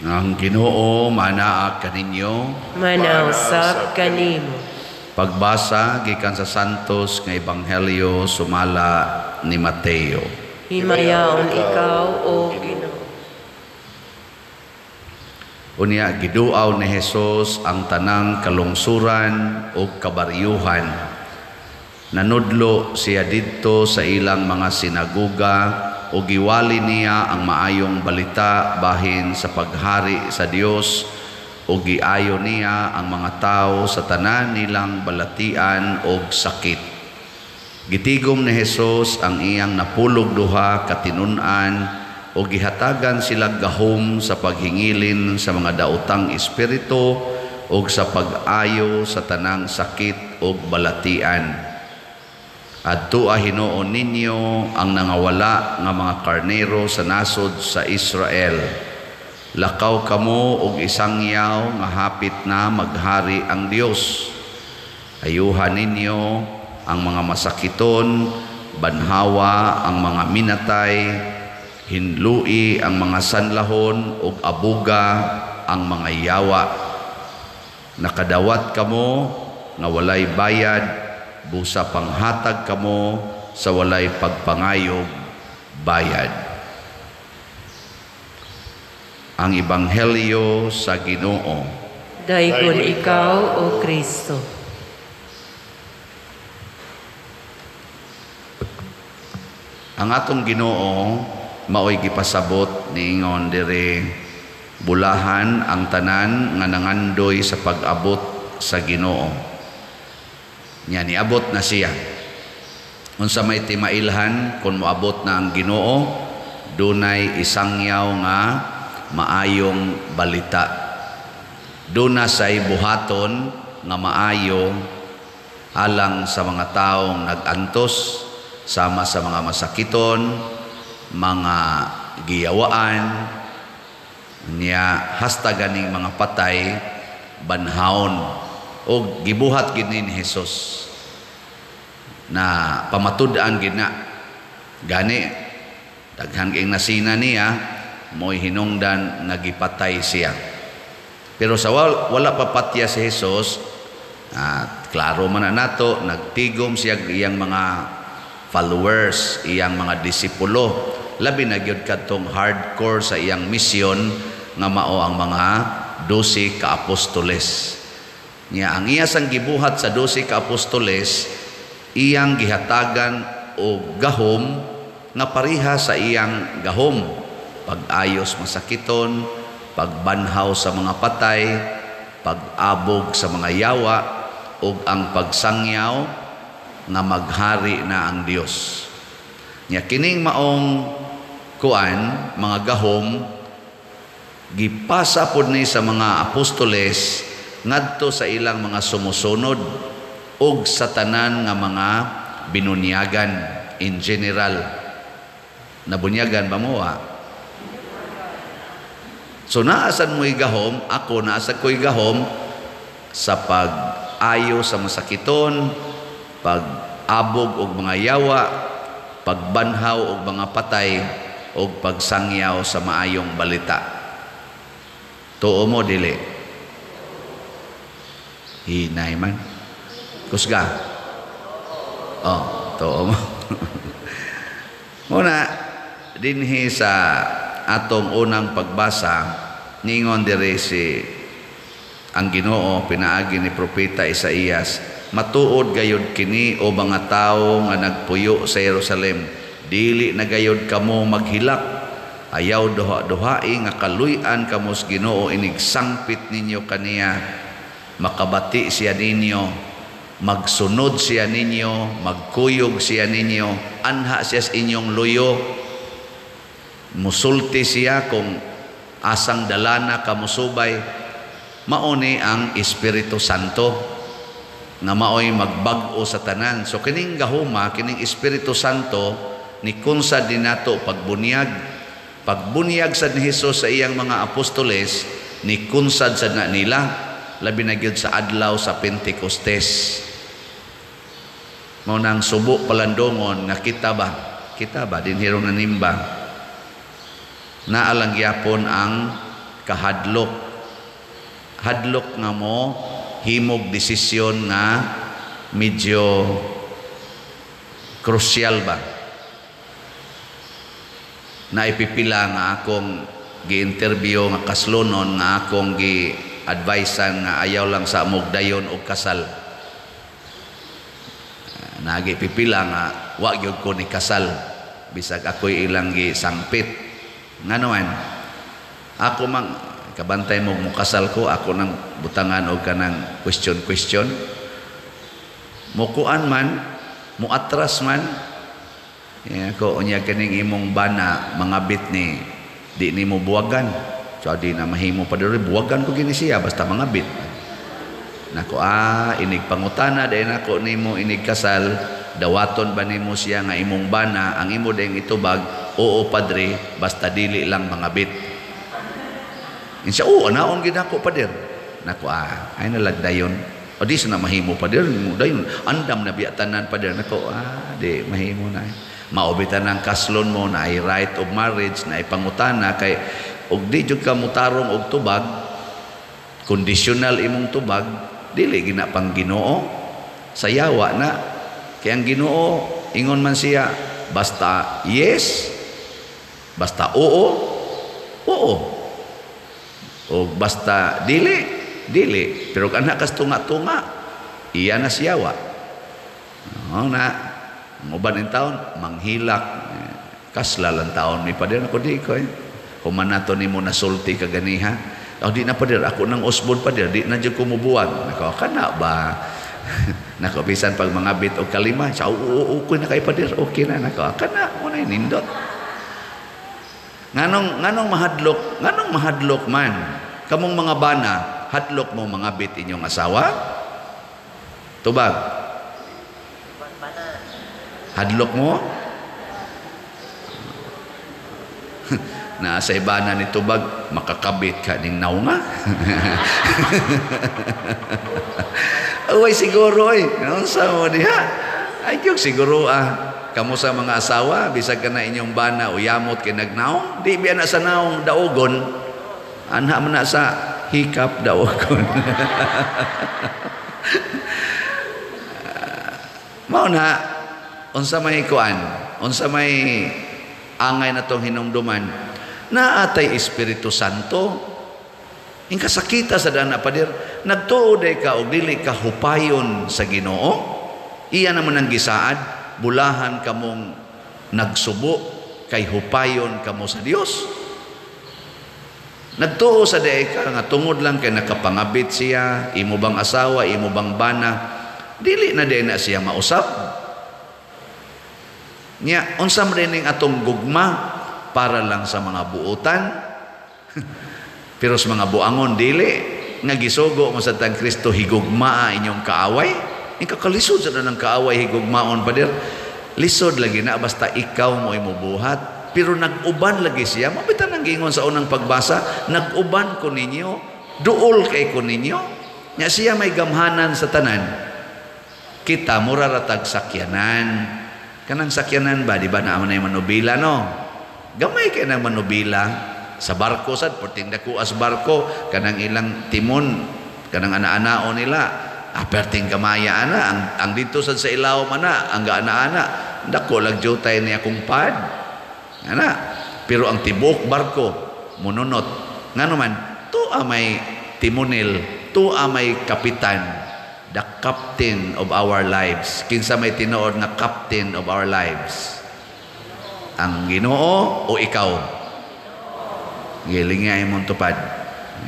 Ang Ginoo manaa kaninyo. Manausab kanimo. Pagbasa gikan sa Santos nga Ebanghelyo sumala ni Mateo. Himayaon ikaw, o Ginoo. Unya giduaw ni Hesus ang tanang kalungsuran ug kabaryuhan. Nanudlo siya didto sa ilang mga sinagoga ug giwali niya ang maayong balita bahin sa paghari sa Dios ug giayo niya ang mga tawo sa tanan nilang balatian og sakit. Gitigom ni Hesus ang iyang 12 ka tinun-an ug gihatagan sila gahom sa paghingilin sa mga daotang espiritu ug sa pag-ayo sa tanang sakit ug balatian. Adtoa hinuon ninyo ang nangawala nga mga karnero sa nasod sa Israel. Lakaw kamo og isangyaw nga hapit na maghari ang Dios. Ayuhan ninyo ang mga masakiton, banhawa ang mga minatay, hinlui ang mga sanlahon ug abuga ang mga yawa. Nakadawat kamo nga walay bayad, busa panghatag kamo sa walay pagpangayog bayad. Ang Ebanghelyo sa Ginoo. Daygon ikaw, O Kristo. Ang atong Ginoo maoy gipasabot niingon diri, bulahan ang tanan nga nangandoy sa pag-abot sa Ginoo. Nya niabot na siya. Unsa may timailhan kung moabot na ang Ginoo, dunay isangyaw nga maayong balita. Duna say buhaton nga maayo alang sa mga taong nag-antos sama sa mga masakiton, mga giyawaan, niya hasta ganing mga patay banhaon. O gibuhat gid ni Hesus na pamatud-an gid na. Gani daghan kay nasina niya, mo'y hinungdan nga gipatay siya. Pero sa wala pa patya si Hesus, klaro man na nato, nagtigom siya iyang mga followers, iyang mga disipulo. Labi na gyud kadtong hardcore sa iyang misyon nga mao ang mga 12 ka apostoles. Nya ang iya sang gibuhat sa 12 ka apostoles, iyang gihatagan og gahom nga pareha sa iyang gahom, pag-ayos masakiton, pagbanhaw sa mga patay, pag-abog sa mga yawa, ug ang pagsangyaw nga maghari na ang Dios. Nya kining maong kuan mga gahom gipasa pod ni sa mga apostoles ngadto sa ilang mga sumusunod ug sa tanan nga mga binunyagan in general. Nabunyagan ba mo? So naasan mo'y gahom, ako naasad ko'y gahom sa pag-ayo sa masakiton, pag-abog og mga yawa, pagbanhaw og mga patay, og pagsangyaw sa maayong balita. Tuo mo dili? Hinay man. Kusga. Oh, tuo mo. Muna, dinhi sa atong unang pagbasa, ningon diri si ang Ginoo pinaagi ni Propeta Isaías, matuod gayod kini o mga tawo nga nagpuyo sa Jerusalem, dili na gayod kamo maghilak, ayaw duha-duhai nga kaluy-an kamo sa Ginoo inigsangpit ninyo kaniya, makabati siya ninyo, magsunod siya ninyo, magkuyog siya ninyo, anha siya sa inyong luyo, musulti siya kung asang dalana kamusubay. Mauni ang Espiritu Santo nga maoy magbag-o sa tanan. So kining gahuma, kining Espiritu Santo ni kunsa dinato pagbunyag. Pagbunyag sad ni Hesus sa iyang mga apostoles, ni kunsad sad na nila, labi na gyud sa adlaw sa Pentecostes. Mao nang subo palandongon nga kita ba dinhi ron nanimba, naalang gyapon ang Kahadlok. Hadlok nga mo himog desisyon nga medyo krusyal ba. Naipipila nga akong gi-interview nga kaslonon nga akong gi-advisean nga ayaw lang sa amog dayon og kasal. Nagi pipila nga wa gyud ko ni kasal bisag ako'y ilang gisangpit. Ngano man ako mang kabantay mo mukasal ko, ako nang butangan og kanang question question, mukuan man, muatras man. Yeah, ko unya kaning imong bana mangabit ni di nimo buwagan. So di na mahimo pa diri, buwagan ko gini siya basta mangabit. Nako, inig pangutana dahil nako nimo inig kasal, dawaton ba nimo siya nga imong bana? Ang imo dayong itubag, "Oo, padre, basta dili lang mangabit." Insa, "Oo, anaon gid ako, pader." Nako, ay nalagdayon. O di sa na mahimo, pader, dayon andam na biya tanan, pader. Nako, di mahimo na. Maubitan ang kaslon mo na ay right of marriage na ipangutana kay og di jud ka mutarong og tubag, conditional imong tubag, dili gina pang Ginoo, sayawa na. Kay ang Ginoo ingon man siya, basta yes, basta oo, oo. O basta dili, dili. Pero kana kas tunga-tunga, iya na siyawa. Oo na. Ang uban in taon, manghilak. Kasla lang taon mi, pader. Ako di ko eh. Human nato nimo nasulti kaganiha. O di na, pader, ako nang usbon, pader, di na jud ko mubuwag. Nako, kana ba? Nako, bisan pag mga bit o kalima, sa oo, okay na kay pader, okay na. Nako, kana, mo na nindot. Nganong mahadlok man? Kamong mga bana, hadlok mo mga bit inyong asawa? Tubag. Hadlok mo? Na sa ibana ni tubag, makakabit ka ning naunga. Uy, siguro oy. Unsa mo diha? Ay gyud siguro ah. Kamo sa mga asawa, bisag ka na inyong bana o yamot kay nagnaong, di biya na sa naong daugon. Anha man na sa hikap daugon. Mao na unsa may kuan, unsa may angay na tong hinumduman, naatay Espiritu Santo. Ing kasakita sa dana, pader, nagtuo day ka og dili ka hupayon sa Ginoo. Iya naman ang gisaad, bulahan kamong nagsubo kay hupayon kamo sa Dios. Nagtuo sa day ka nga tungod lang kay nakapangabit siya, imo bang asawa, imo bang bana, dili na day na siya mausab. Nya, unsa man ning atong gugma para lang sa mga buotan? Pero sa mga buangon dili nga gisugo mo sa tang Kristo, higugmaa inyong kaaway. Ikakalisod sa nang kaaway higugmaon, pader. Lisod lagi na basta ikaw mo imubuhat. Pero nag-uban lagi siya. Mabitan ang giingon sa unang pagbasa, nag-uban ko ninyo, duol kay ko ninyo. Nya siya may gamhanan sa tanan. Kita mura ratag sakyanan. Kanang sakyanan ba, di ba naman na yung manubila, no? Gamay kay nang manubila sa barko sad, perting dako as barko, kanang ilang timon, kanang ana-anao nila, perting gamaya ana, ang dito sad sa ilaw man na, ang gaana-ana, dako lag jutay ni akong pad. Ana, pero ang tibuok barko mununot. Ngano man, tuwa may timonil, tuwa may kapitan, the captain of our lives. Kinsa may tinuod nga captain of our lives? Ang Ginoo o ikaw? Gilinga imong tupad.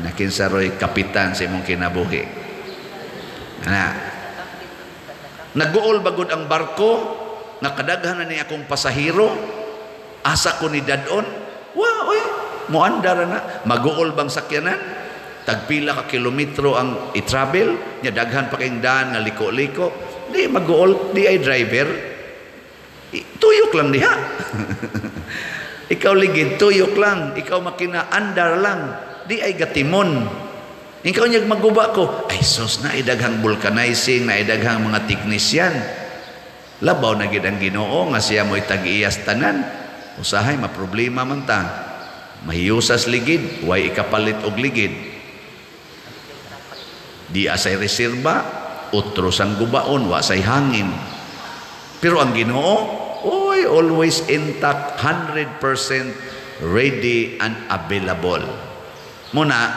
Na kinsa roy kapitan sa imong kinabuhi. Ana. Naguol bagod ang barko, nga kadaghan na ni akong pasahero, asa ko ni dadon? Wa oy, moandar na. Maguol bang sakyanan? Tagpila ka kilometro ang i-travel, nya daghan pa kayong daan nga liko-liko, di maguol, di ay driver. Tuyok lang diha. Ikaw ligid, tuyok lang. Ikaw makina, andar lang. Di ay gatimon. Ikaw niyag maguba ko, ay sus, na idaghang vulcanizing, na idaghang mga teknisyan. Labaw na gid ang Ginoo nga siya mo'y tag-iyas tanan. Usahay, maproblema man ta. Mahiyusas ligid, way ikapalit og ligid. Di asay reserba, utro sang gubaon, wa say hangin. Pero ang Ginoo, oy, always intact, 100% ready and available. Muna,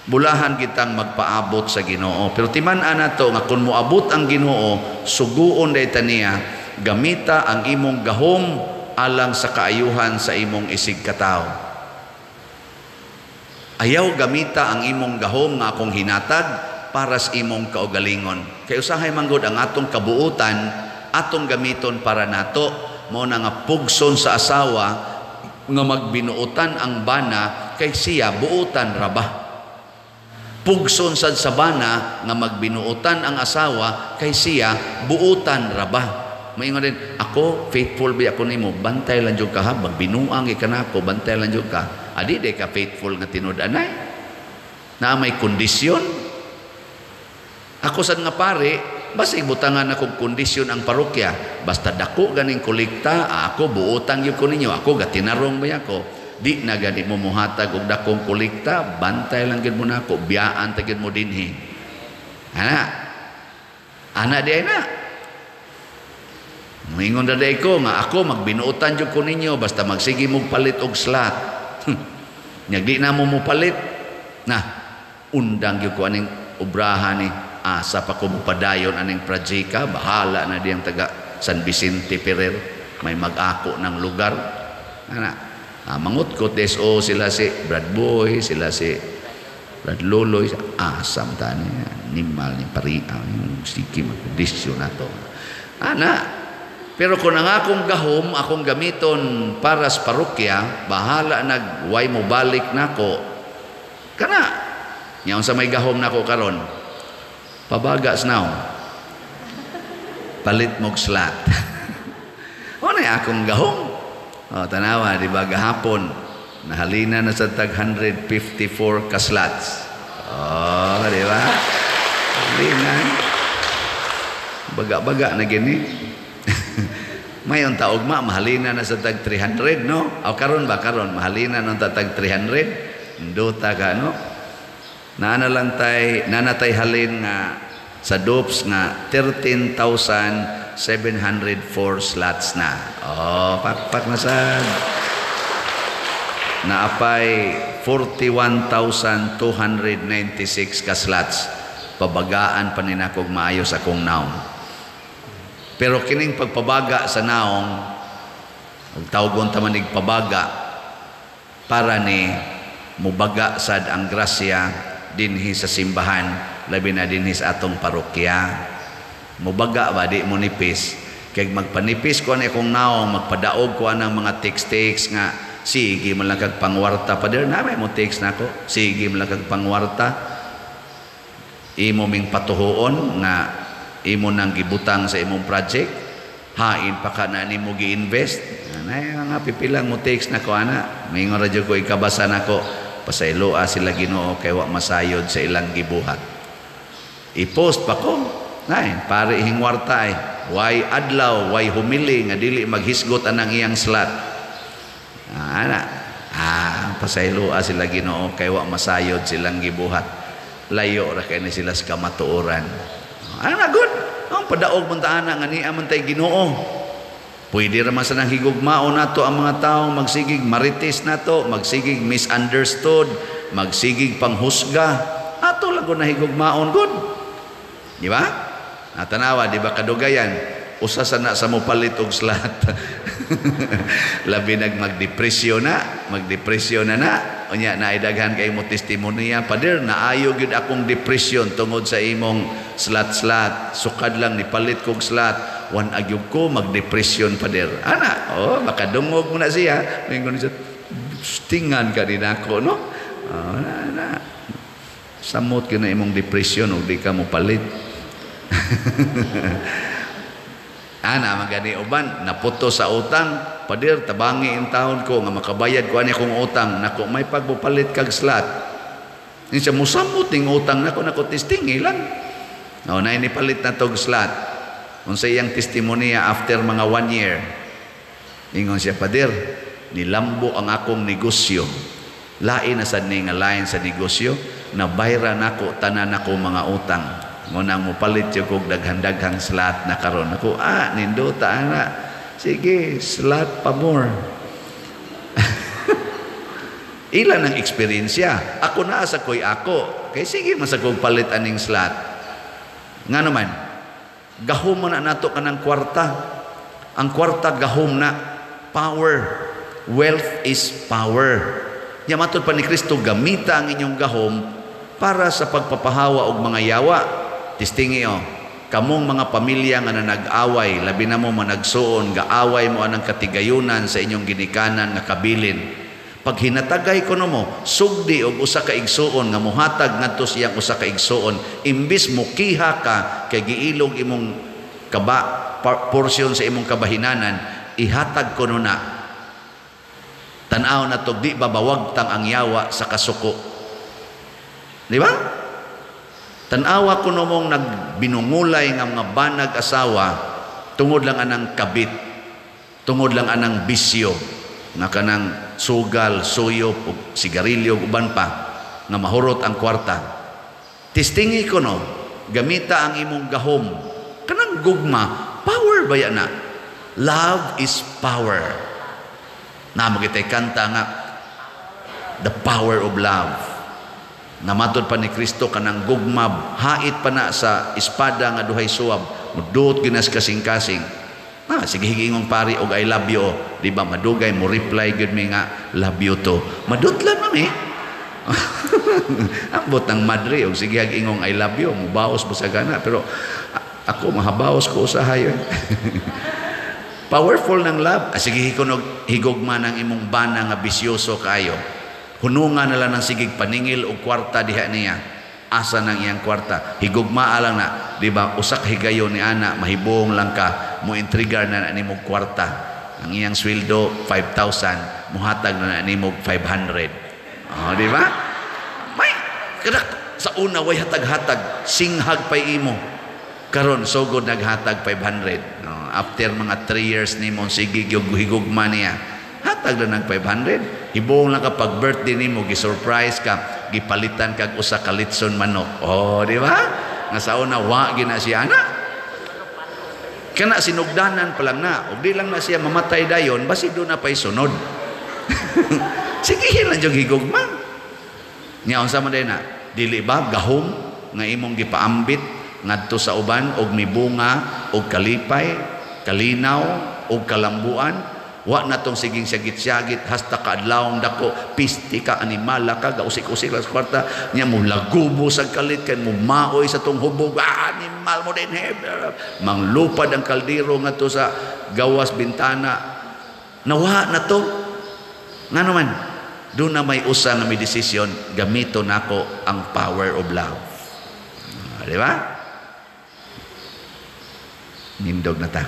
bulahan kitang magpaabot sa Ginoo. Pero timan-an nato nga kung moabot ang Ginoo, suguon day ta niya, gamita ang imong gahom alang sa kaayuhan sa imong isig katawo. Ayaw gamita ang imong gahom nga akong hinatag para sa imong kaugalingon. Kay usahay manggod ang atong kabuutan, atong gamiton para nato. Mao na nga pugson sa asawa nga magbinuotan ang bana kay siya buutan ra ba. Pugson sad sa bana nga magbinuotan ang asawa kay siya buutan ra ba. Maingon din, ako faithful bi ako nimo, bantay lang jud ka ha, magbinuang ka nako, bantay lang jud ka. Adi di ka faithful nga tinud-anay. Na may kondisyon. Ako sad nga pare, basta ibutangan akong kondisyon ang parokya, basta dako ganing kolekta, ako buotan gyud ko ninyo, ako gatinarong ba ako. Di na gani mo muhatag og dakong kolekta, bantay lang gyud mo nako, biyaan ta gyud mo dinhi. Ana. Ana di ay na. Moingon ra day ko nga ako magbinuotan jud ko ninyo basta magsige mo palit og slot. Nya di na mo mopalit na undang gyud ko aning obraha ni asa pa ko mopadayon aning projeka, bahala na diyang taga San Vicente Ferrer may mag-ako ng lugar. Ana, mangutkot DSO sila si Brad Boy, sila si Brad Loloy, asam tani nimal ni paria yung sige magkondisyon na to. Ana, pero kung ang akong gahom, akong gamiton para sa parokya, bahala nag way mo balik nako. Kana, nya unsa may gahom nako karon? Pabagas now. Palit mog slot. O na akong gahom. O, tanawa, di ba gahapon, nahalina na sa tag 154 ka slots. O, di ba? Halina. Baga-baga na gini. Mayon taog ma, mahalina na sa tag 300, no? O karon ba, karon, mahalina na sa tag 300. Nduta ka, no? Naana lang tay, nanatay halin nga sa DOPS nga 13,704 slots na. Oh, pakpak na sad. Naapay 41,296 ka slots. Pabagaan pa ni nakog maayos akong naong. Pero kining pagpabaga sa naong, ug tawgon ta manig pabaga, para ni mubaga sad ang grasya dinhi sa simbahan, labi na dinhi sa atong parokya. Mubaga ba, di mo nipis. Kay magpanipis ko ani akong naong, magpadaog ko anang mga text-text nga, sige man lang kag pangwarta. Pader, na may mo text nako, sige man lang kag pangwarta. Imo ming patuhoon nga imo nang gibutang sa imong project, hain pa ka na nimo gi-invest. Anay mga pipilang mo text nako ana, mingon ra jud ko ikabasa nako, pasayloa sila Ginoo kay wa masayod sa ilang gibuhat. I-post pa ko, nay pare hingwarta ay way adlaw, way humili nga dili maghisgot anang iyang slot. Ana, pasayloa sila Ginoo kay wa masayod silang gibuhat. Layo ra kay ni sila sa kamatuoran. Ana good. Ang padaog man ta ana nga niya man tay Ginoo. Pwede ra man sa nang higugmaon nato ang mga tao, magsigig marites nato, magsigig misunderstood, magsigig panghusga. Ato lang gud nahigugmaon good. Di ba? Natanawa, di ba kadugayan? Usa sa na sa mopalit og slot. Labi nag magdepresyon na, magdepresyon na na. Unya naidaghan kay mo testimonya, pader naayo gyud akong depression tungod sa imong slot-slot. Sukad lang nipalit kog slot, wan agyog ko magdepression pader. Ana, oh makadungog mo na siya. Mingon siya, tingan ka din ako, no? Oh, na, na. Samot gyud na imong depression og di ka mopalit. Ana magani uban naputo sa utang, pader tabangi in taon ko nga makabayad ko ani akong utang nako, may pagbupalit kag slot. Insa musamot ning utang nako, nako testing ilang. No, na inipalit na tog slot. Unsa iyang testimonya after mga 1 year. Ingon siya, pader, Nilambo ang akong negosyo. Lain na sad ni nga lain sa negosyo, nabayra nako tanan nako mga utang. Ngunang mopalit jud kog daghan-daghang slot na karon. Ako, nindota ana. Sige, slot pa more. Ilan ang eksperyensya. Ako naa sa ko'y ako. Kay sige man sa kog palit aning slot. Nga naman, gahom mo na nato kanang kwarta. Ang kwarta gahom na. Power. Wealth is power. Nya matud pa ni Kristo, gamita ang inyong gahom para sa pagpapahawa og mga yawa. Testingi oh, kamong mga pamilya nga nanag-away, labi na mo managsuon, gaaway mo anang katigayunan sa inyong ginikanan nga kabilin. Pag hinatagay kuno mo, sugdi og usa ka igsuon nga mohatag ngadto siyang usa ka igsuon, imbis mokiha ka kay giilog imong kaba porsyon sa imong kabahinanan, ihatag kuno na. Tan-aw na tog di ba bawagtang ang yawa sa kasuko. Di ba? Tan-awa kuno mong nagbinungulay nga mga banag asawa tungod lang anang kabit, tungod lang anang bisyo, nga kanang sugal, suyop, ug sigarilyo, ug uban pa, nga mahurot ang kwarta. Testingi ko no, gamita ang imong gahom. Kanang gugma, power ba yan na? Love is power. Namo kita'y kanta nga, the power of love. Namatod pa ni Kristo kanang gugma, hait pa na sa espada nga duhay suwab, muduot ginas kasing-kasing. Sige higingong pari og I love you. Di ba madugay mo reply gyud mi nga love you to. Madutlan man mi. Ambot ng madre og sige ingong I love you, mubaos mo sa gana pero ako mahabaos ko usahay. Powerful ng love. Sige hikunog higugma ng imong bana nga bisyoso kayo. Hununga na lang ng sigig paningil og kwarta diha niya. Asa nang iyang kwarta. Higugmaa lang na, di ba? Usak higayon ni ana, mahibong lang ka, mo intrigar na na nimog kwarta. Ang iyang sweldo 5,000, muhatag na na nimog 500. Oh, di ba? May kadak sa una way hatag-hatag, singhag pay imo. Karon sugod naghatag 500. No, after mga 3 years nimo sige gyud higugma niya. Hatag na nag 500. Hibong lang ka pag birthday nimo, gi-surprise ka, gipalitan kag usa ka litson manok. Oh, di ba? Nga sa una wa gina siya ana. Kana sinugdanan pa lang na, ug di lang na siya mamatay dayon, basi do na pay sunod. Sige lang jud higugma. Nya unsa man na? Dili ba gahom nga imong gipaambit ngadto sa uban og mibunga og kalipay, kalinaw og kalambuan? Wa na tong siging syagit-syagit hasta kaadlawng dako, pisti ka, animala ka, gausik-usik lang sa kwarta, niya mo lagubo sa kalit kay mo maoy sa tong hubog, animal mo din he. Manglupad ang kaldero ngadto sa gawas bintana. Nawa na to. Ngano man, doon na may usa nga may desisyon, gamito nako ang power of love. Di ba? Nindog na ta.